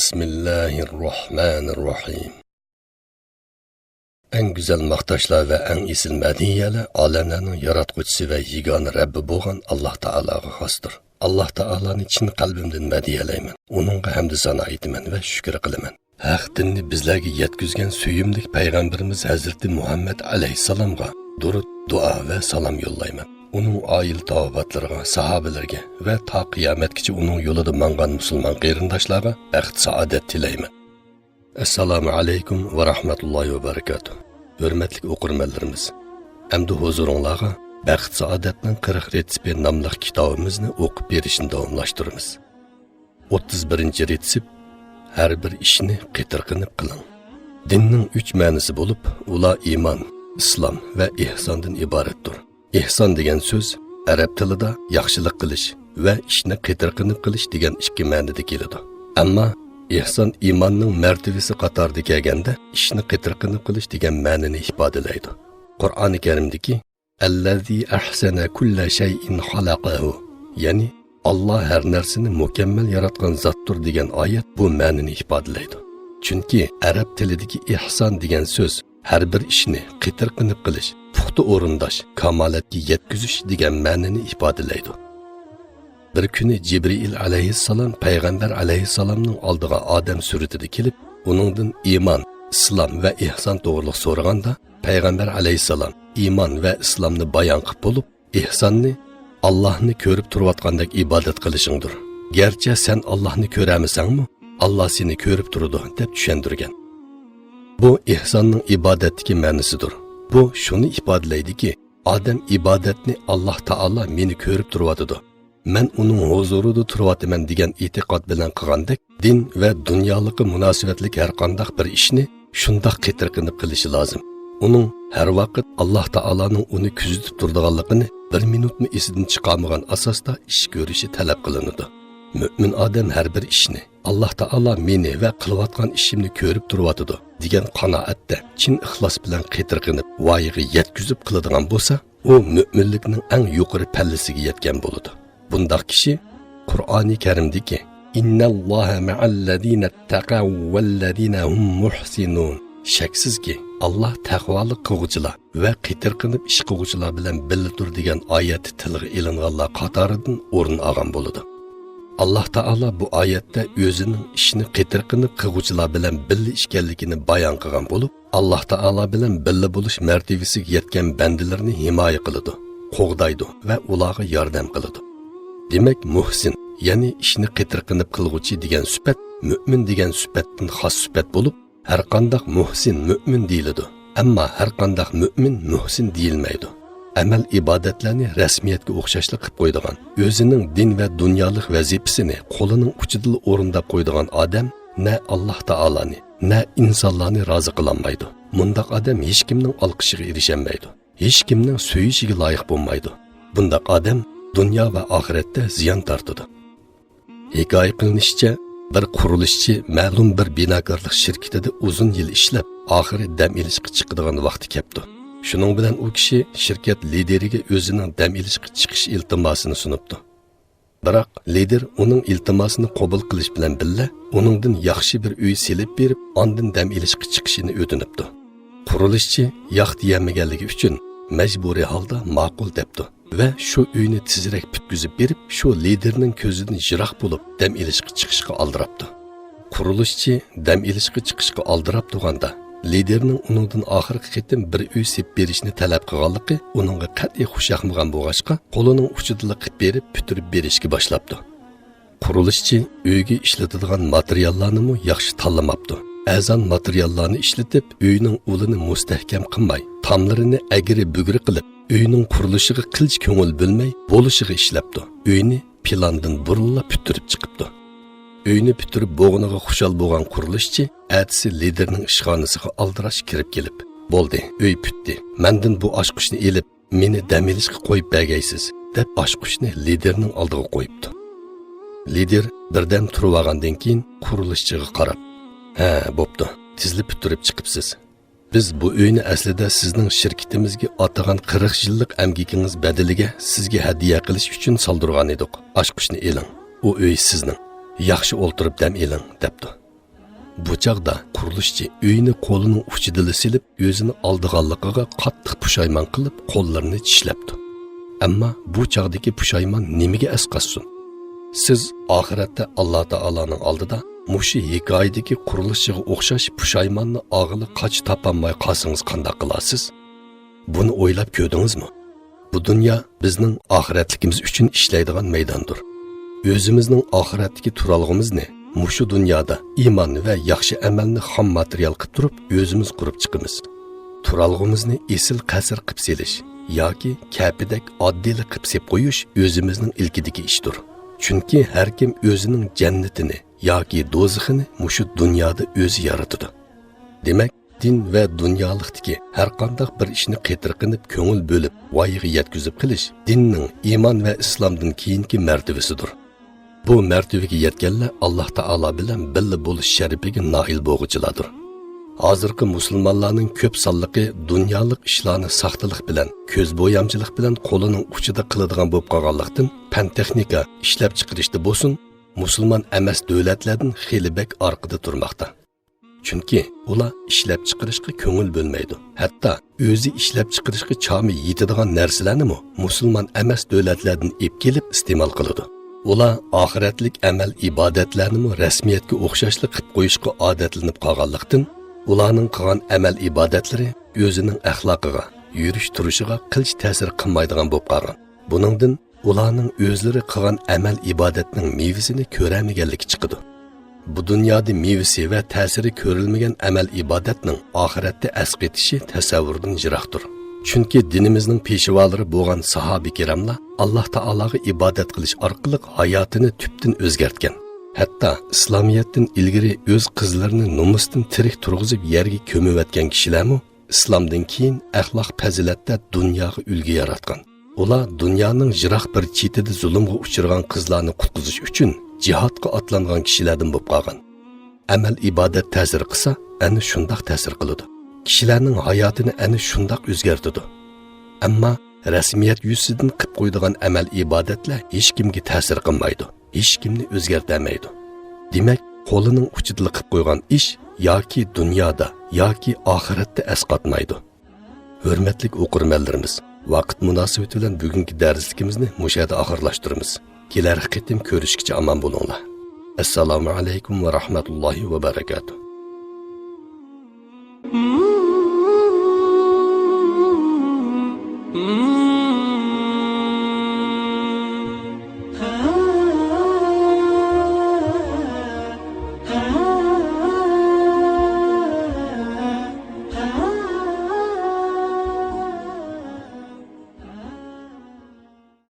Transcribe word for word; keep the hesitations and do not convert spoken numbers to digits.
بىسمىللاھىررەھمانىررەھىم. ئەڭ گۈزەل ماختاشلار ۋە ئەڭ ئېسىل مەدھىيەلەر ئالەملەرنىڭ ياراتقۇچىسى ۋە يېگانە رەببى بولغان ئاللاھ تائالاغا خاستۇر. ئاللاھ تائالانى چىن قەلبىمدىن مەدھىيەلەيمەن، ئۇنىڭغا ھەمدۇ سانا ئېيتىمەن ۋە شۈكۈر قىلىمەن. ھەق دىننى بىزلەرگە يەتكۈزگەن سۆيۈملۈك پەيغەمبىرىمىز ھەزرىتى مۇھەممەد ئەلەيھىسسالامغا دۇرۇت، دۇئا ۋە سالام يوللايمەن. ئۇنىڭ ئائىلە تاۋابىئاتلىرىغا، ساھابىلىرىگە ۋە تا قىيامەتكىچە ئۇنىڭ يولىدا ماڭغان مۇسۇلمان قېرىنداشلارغا بەخت-سائادەت تىلەيمەن. ئەسسالامۇ ئەلەيكۇم ۋە رەھمەتۇللاھى ۋە بەرىكاتۇھ. ھۆرمەتلىك ئوقۇرمەنلىرىمىز، ئەمدى ھۇزۇرۇڭلارغا بەخت-سائادەتنىڭ قىرىق رېتسېپى ناملىق كىتابىمىزنى ئوقۇپ بېرىشنى داۋاملاشتۇرىمىز. ئوتتۇز بىرىنچى رېتسېپ، ھەر بىر ئىشنى قېتىرقىنىپ قىلىڭ. دىننىڭ ئۈچ مەنىسى بولۇپ، ئۇلار ئىمان، ئىسلام ۋە ئېھساندىن ئىبارەتتۇر. ئېھسان دېگەن سۆز ئەرەب تىلىدا ياخشىلىق قىلىش ۋە ئىشنى قېتىرقىنىپ قىلىش دېگەن ئىككى مەنىدە كېلىدۇ. ئەمما ئېھسان ئىماننىڭ مەرتىۋىسى قاتارىدا كەلگەندە، ئىشنى قېتىرقىنىپ قىلىش دېگەن مەنىنى ئىپادىلەيدۇ. قۇرئانى كەرىمدىكى «ئەللەزى ئەھسەنە كۇللە شەيئىن خەلەقەھۇ»، يەنى «ئاللا ھەر نەرسىنى مۇكەممەل ياراتقان زاتتۇر» دېگەن ئايەت بۇ مەنىنى ئىپادىلەيدۇ. چۈنكى ئەرەب تىلىدىكى ئېھسان دېگەن سۆز ھەر بىر ئىشنى قېتىرقىنىپ قىلىش، پۇختا ئورۇنداش، كامالەتكە يەتكۈزۈش دېگەن مەنىنى ئىپادىلەيدۇ. بىر كۈنى جىبرىئىل ئەلەيھىسسالام پەيغەمبەر ئەلەيھىسسالامنىڭ ئالدىغا ئادەم سۈرىتىدە كېلىپ، ئۇنىڭدىن ئىمان، ئىسلام ۋە ئېھسان توغرىلىق سورىغاندا، پەيغەمبەر ئەلەيھىسسالام ئىمان ۋە ئىسلامنى بايان قىلىپ بولۇپ، ئېھساننى ئاللاھنى كۆرۈپ تۇرۇۋاتقاندەك ئىبادەت قىلىشىڭدۇر. گەرچە سەن ئاللاھنى كۆرەلمىسەڭمۇ، ئاللا سېنى كۆرۈپ تۇرىدۇ، دەپ چۈشەندۈرگەن. بۇ ئېھساننىڭ ئىبادەتتىكى مەنىسىدۇر. بۇ شۇنى ئىپادىلەيدىكى، ئادەم ئىبادەتنى «ئاللاھ تائالا مېنى كۆرۈپ تۇرۇۋاتىدۇ، مەن ئۇنىڭ ھۇزۇرىدا تۇرۇۋاتىمەن» دېگەن ئېتىقاد بىلەن قىلغاندەك، دىن ۋە دۇنيالىققا مۇناسىۋەتلىك ھەرقانداق بىر ئىشنى شۇنداق قېتىرقىنىپ قىلىشى لازىم. ئۇنىڭ ھەر ۋاقىت ئاللاھ تائالانىڭ ئۇنى كۆزىتىپ تۇرىدىغانلىقىنى بىر مىنۇتمۇ ئېسىدىن چىقارمىغان ئاساستا ئىش كۆرۈشى تەلەپ قىلىنىدۇ. مۆمىن ئادەم ھەر بىر ئىشنى «ئاللاھ تائالا مېنى ۋە قىلىۋاتقان ئىشىمنى كۆرۈپ تۇرۇۋاتىدۇ» دېگەن قانائەتتە، چىن ئىخلاس بىلەن قېتىرقىنىپ، ۋايىغا يەتكۈزۈپ قىلىدىغان بولسا، ئۇ مۆمىنلىكنىڭ ئەڭ يۇقىرى پەللىسىگە يەتكەن بولىدۇ. بۇنداق كىشى قۇرئانى كەرىمدىكى «ئىنناللاھە مەئەللەزىنەتتەقەۋ ۋەللەزىنە ھۇم مۇھسىنۇن»، شەكسىزكى، ئاللاھ تەقۋالىق قىلغۇچىلار ۋە قېتىرقىنىپ ئىش قىلغۇچىلار بىلەن بىللىدۇر دېگەن ئايەتتە تىلغا ئېلىنغانلار قاتارىدىن ئورۇن ئالغان بولىدۇ. ئاللاھ تائالا بۇ ئايەتتە ئۆزىنىڭ ئىشنى قېتىرقىنىپ قىلغۇچىلار بىلەن بىللە ئىكەنلىكىنى بايان قىلغان بولۇپ، ئاللاھ تائالا بىلەن بىللە بولۇش مەرتىۋىسىگە يەتكەن بەندىلىرىنى ھىمايە قىلىدۇ، قوغدايدۇ ۋە ئۇلارغا ياردەم قىلىدۇ. دېمەك، مۇھسىن، يەنى ئىشنى قېتىرقىنىپ قىلغۇچى دېگەن سۈپەت مۆمىن دېگەن سۈپەتتىن خاس سۈپەت بولۇپ، ھەرقانداق مۇھسىن مۆمىن دېيىلىدۇ، ئەمما ھەرقانداق مۆمىن مۇھسىن دېيىلمەيدۇ. ئەمەل ئىبادەتلەرنى رەسمىيەتكە ئوخشاشلا قىلىپ قويىدىغان، ئۆزىنىڭ دىن ۋە دۇنيالىق ۋەزىپىسىنى قولىنىڭ ئۇچىدىلا ئورۇنداپ قويىدىغان ئادەم نە ئاللاھ تائالانى، نە ئىنسانلارنى رازى قىلالمايدۇ. مۇنداق ئادەم ھېچكىمنىڭ ئالقىشىغا ئېرىشەلمەيدۇ، ھېچكىمنىڭ سۆيۈشىگە لايىق بولمايدۇ. بۇنداق ئادەم دۇنيا ۋە ئاخىرەتتە زىيان تارتىدۇ. ھېكايە قىلىنىشىچە، بىر قۇرۇلۇشچى مەلۇم بىر بىناكارلىق شىركىتىدە ئۇزۇن يىل ئىشلەپ، ئاخىرى دەم ئېلىشقا چىقىدىغان ۋاقتى كەپتۇ. شۇنىڭ بىلەن ئۇ كىشى شىركەت لىدىرىگە ئۆزىنىڭ دەم ئېلىشقا چىقىش ئىلتىماسىنى سۇنۇپتۇ. بىراق، لىدىر ئۇنىڭ ئىلتىماسىنى قوبۇل قىلىش بىلەن بىللە، ئۇنىڭدىن ياخشى بىر ئۆي سېلىپ بېرىپ، ئاندىن دەم ئېلىشقا چىقىشىنى ئۆتۈنۈپتۇ. قۇرۇلۇشچى ياق دېيەلمىگەنلىكى ئۈچۈن، مەجبۇرىي ھالدا ماقۇل دەپتۇ ۋە شۇ ئۆينى تېزرەك پۈتكۈزۈپ بېرىپ، شۇ لىدىرنىڭ كۆزىدىن يىراق بولۇپ، دەم ئېلىشقا چىقىشقا ئالدىراپتۇ. قۇرۇلۇشچى دەم ئېلىشقا چىقىشقا ئالدىراپ تۇرغاندا، لىدىرنىڭ ئۇنىڭدىن ئاخىرقى قېتىم بىر ئۆي سېلىپ بېرىشنى تەلەپ قىلغانلىقى ئۇنىڭغا قەتئىي خۇش ياقمىغان بولغاچقا، قولىنىڭ ئۇچىدىلا قىلىپ بېرىپ پۈتتۈرۈپ بېرىشكە باشلاپتۇ. قۇرۇلۇشچى ئۆيگە ئىشلىتىدىغان ماتېرىياللارنىمۇ ياخشى تاللىماپتۇ. ئەرزان ماتېرىياللارنى ئىشلىتىپ، ئۆينىڭ ئۇلىنى مۇستەھكەم قىلماي، تاملىرىنى ئەگرى-بۈگرى قىلىپ، ئۆينىڭ قۇرۇلۇشىغا قىلچە كۆڭۈل بۆلمەي، بولۇشىغا ئىشلەپتۇ. ئۆينى پىلاندىن بۇرۇنلا پۈتتۈرۈپ چىقىپتۇ. ئۆينى پۈتتۈرۈپ بولغىنىغا خۇشال بولغان قۇرۇلۇشچى ئەتىسى لىدىرنىڭ ئىشخانىسىغا ئالدىراش كىرىپ كېلىپ، «بولدى، ئۆي پۈتتى. مەندىن بۇ ئاچقۇچنى ئېلىپ، مېنى دەم ئېلىشقا قويۇپ بەرگەيسىز» دەپ، ئاچقۇچنى لىدىرنىڭ ئالدىغا قويۇپتۇ. لىدىر بىردەم تۇرۇۋالغاندىن كېيىن قۇرۇلۇشچىغا قاراپ، «ھە، بوپتۇ، تېزلا پۈتتۈرۈپ چىقىپسىز. بىز بۇ ئۆينى ئەسلىدە سىزنىڭ شىركىتىمىزگە ئاتىغان قىرىق يىللىق ئەمگىكىڭىز بەدىلىگە سىزگە ھەدىيە قىلىش ئۈچۈن سالدۇرغان ئىدۇق. ئاچقۇچنى ئېلىڭ. ئۇ ئۆي سىزنىڭ. ياخشى ئولتۇرۇپ دەم ئېلىڭ» دەپتۇ. بۇ چاغدا قۇرۇلۇشچى ئۆينى قولىنىڭ ئۇچىدىلا سېلىپ، ئۆزىنى ئالدىغانلىقىغا قاتتىق پۇشايمان قىلىپ، قوللىرىنى چىشلەپتۇ. ئەمما بۇ چاغدىكى پۇشايمان نېمىگە ئەسقاتسۇن؟ سىز ئاخىرەتتە ئاللا تائالانىڭ ئالدىدا مۇشۇ ھېكايىدىكى قۇرۇلۇشچىغا ئوخشاش پۇشايماننى ئاغىلى قاچا تاپالماي قالسىڭىز قانداق قىلارسىز؟ بۇنى ئويلاپ كۆردىڭىزمۇ؟ بۇ دۇنيا بىزنىڭ ئاخىرەتلىكىمىز ئۈچۈن ئىشلەيدىغان مەيداندۇر. ئۆزىمىزنىڭ ئاخىرەتتىكى تۇرالغۇمىزنى مۇشۇ دۇنيادا ئىمان ۋە ياخشى ئەمەلنى خام ماتېرىيال قىلىپ تۇرۇپ ئۆزىمىز قۇرۇپ چىقىمىز. تۇرالغۇمىزنى ئېسىل قەسىر قىلىپ سېلىش ياكى كەپىدەك ئاددىيلا قىلىپ سېلىپ قويۇش ئۆزىمىزنىڭ ئىلكىدىكى ئىشتۇر. چۈنكى ھەركىم ئۆزىنىڭ جەننىتىنى ياكى دوزىخىنى مۇشۇ دۇنيادا ئۆزى يارىتىدۇ. دېمەك، دىن ۋە دۇنيالىقتىكى ھەرقانداق بىر ئىشنى قېتىرقىنىپ كۆڭۈل بۆلۈپ ۋايىغا يەتكۈزۈپ قىلىش دىننىڭ ئىمان ۋە ئىسلامدىن كېيىنكى مەرتىۋىسىدۇر. بۇ مەرتىۋىگە يەتكەنلەر ئاللا تائالا بىلەن بىللە بولۇش شەرىپىگە نائىل بولغۇچىلاردۇر. ھازىرقى مۇسۇلمانلارنىڭ كۆپ سانلىقى دۇنيالىق ئىشلارنى ساختىلىق بىلەن، كۆز بويامچىلىق بىلەن قولىنىڭ ئۇچىدا قىلىدىغان بولۇپ قالغانلىقتىن، پەن-تېخنىكا، ئىشلەپچىقىرىشتا بولسۇن، مۇسۇلمان ئەمەس دۆلەتلەردىن خېلى بەك ئارقىدا تۇرماقتا. چۈنكى ئۇلار ئىشلەپچىقىرىشقا كۆڭۈل بۆلمەيدۇ. ھەتتا ئۆزى ئىشلەپچىقىرىشقا چامى يېتىدىغان نەرسىلەرنىمۇ مۇسۇلمان ئەمەس دۆلەتلەردىن ئېلىپ كېلىپ ئىستېمال قىلىدۇ. ئۇلار ئاخىرەتلىك ئەمەل-ئىبادەتلەرنىمۇ رەسمىيەتكە ئوخشاشلا قىلىپ قويۇشقا ئادەتلىنىپ قالغانلىقتىن، ئۇلارنىڭ قىلغان ئەمەل-ئىبادەتلىرى ئۆزىنىڭ ئەخلاقىغا، يۈرۈش-تۇرۇشىغا قىلچە تەسىر قىلمايدىغان بولۇپ قالغان. بۇنىڭدىن ئۇلارنىڭ ئۆزلىرى قىلغان ئەمەل-ئىبادەتنىڭ مېۋىسىنى كۆرەلمىگەنلىكى چىقىدۇ. بۇ دۇنيادا مېۋىسى ۋە تەسىرى كۆرۈلمىگەن ئەمەل-ئىبادەتنىڭ ئاخىرەتتە ئەسقېتىشى تەسەۋۋۇردىن يىراقتۇر. چۈنكى دىنىمىزنىڭ پېشۋالىرى بولغان ساھابە كىراملار ئاللا تائالاغا ئىبادەت قىلىش ئارقىلىق ھاياتىنى تۈپتىن ئۆزگەرتكەن. ھەتتا ئىسلامىيەتتىن ئىلگىرى ئۆز قىزلىرىنى نومۇستىن تىرىك تۇرغۇزۇپ يەرگە كۆمۈۋەتكەن كىشىلەرمۇ ئىسلامدىن كېيىن ئەخلاق-پەزىلەتتە دۇنياغا ئۈلگە ياراتقان. ئۇلار دۇنيانىڭ يىراق بىر چېتىدە زۇلۇمغا ئۇچرىغان قىزلارنى قۇتقۇزۇش ئۈچۈن جىھادقا ئاتلانغان كىشىلەردىن بولۇپ قالغان. ئەمەل-ئىبادەت تەسىر قىلسا، ئەنە شۇنداق تەسىر قىلىدۇ. كىشىلەرنىڭ ھاياتىنى ئەنە شۇنداق ئۆزگەرتىدۇ. ئەمما رەسمىيەت يۈزىسىدىن قىلىپ قويىدىغان ئەمەل-ئىبادەتلەر ھېچكىمگە تەسىر قىلمايدۇ. ھېچكىمنى ئۆزگەرتەلمەيدۇ. دېمەك، قولىنىڭ ئۇچىدىلا قىلىپ قويغان ئىش ياكى دۇنيادا، ياكى ئاخىرەتتە ئەسقاتمايدۇ. ھۆرمەتلىك ئوقۇرمەنلىرىمىز، ۋاقىت مۇناسىۋىتى بىلەن بۈگۈنكى دەرسلىكىمىزنى مۇشۇ يەردە ئاخىرلاشتۇرىمىز. كېلەر قېتىم كۆرۈشكىچە ئامان بولۇڭلار. ئەسسالامۇ ئەلەيكۇم ۋە رەھمەتۇللاھى ۋە بەرەكاتۇھ.